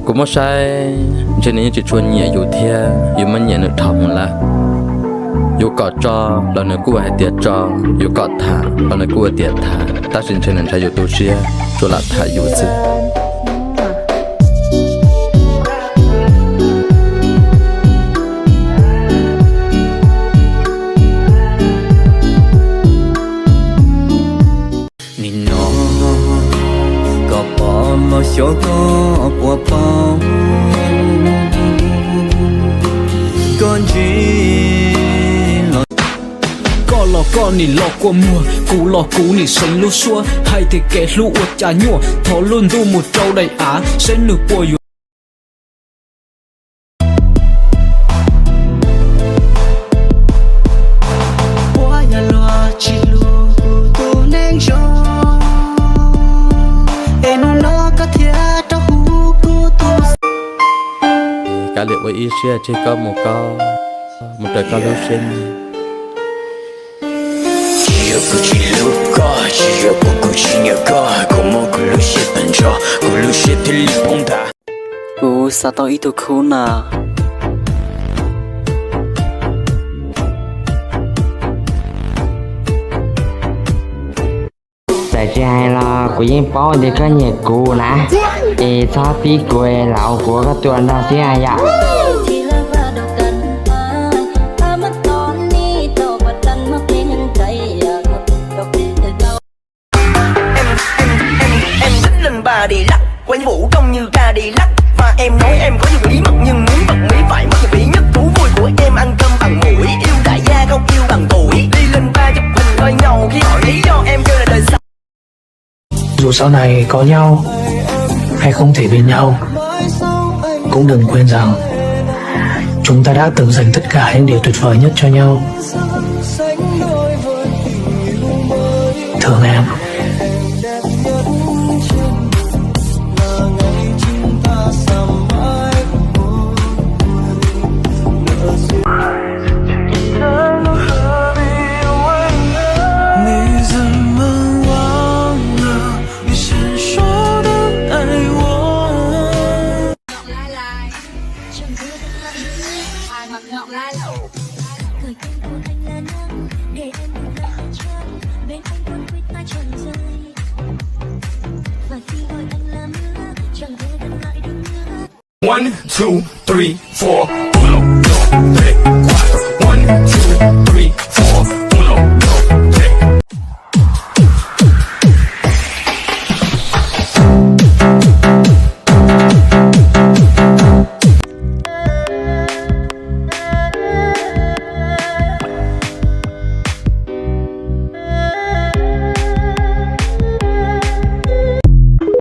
Kuv muab saib ntshe nws yeej tsis tshua nyiam yus thiab, yus muab nyiam nws dhau mus lawm. Yus kom tso los nws kuj hais tias tso, yus kom tham los nws kuj hais tias tham, tab sis ntshe nws ntshai yus tu siab tsuas lam tham yus xwb. Nim no koj pom los xyov koj puas paub, koj ntsib los. Koj los koj nim los kua muag, kuv los kuv nim seev lub suab, hais tias kev hlub ua cas nyuaj, thov lub ntuj mus rau daim av, saib nws puas yuav. Puas yog luag tsis hlub kuv tus neeg zoo, es hnub no koj thiaj rov hu kuv tus. Kav liam ua ib siab tseg koj mus, koj mus raws koj lub siab nyiam. Tsis yog kuv tsis hlub koj, tsis yog kuv kuv tsis nyiam koj, kuv muab kuv lub siab tag nrho, kuv lub siab thiaj li poob ntag. Kuv xav tau ib tug khub na. Txawm tsis hais los kuv yeej paub tias koj nyiam kuv na, es txhob tib kuv, lam ua kuv koj tua nrog thiab yom. Em, em, em, em thích lên ba đi lắc, quay vũ trông như ca đi lắc. Và em nói em có nhiều bí mật nhưng muốn bật mí phải mất một bí nhất thú vui của em ăn cơm bằng mũi, yêu đại gia không yêu bằng tuổi. Đi lên ba chụp hình đôi ngầu khi hỏi lý do em kêu là đời sau. Dù sau này có nhau hay không thể bên nhau, cũng đừng quên rằng chúng ta đã từng dành tất cả những điều tuyệt vời nhất cho nhau. Thương em. One, two, three, four. Uno, dos, tres, cuatro. One, two,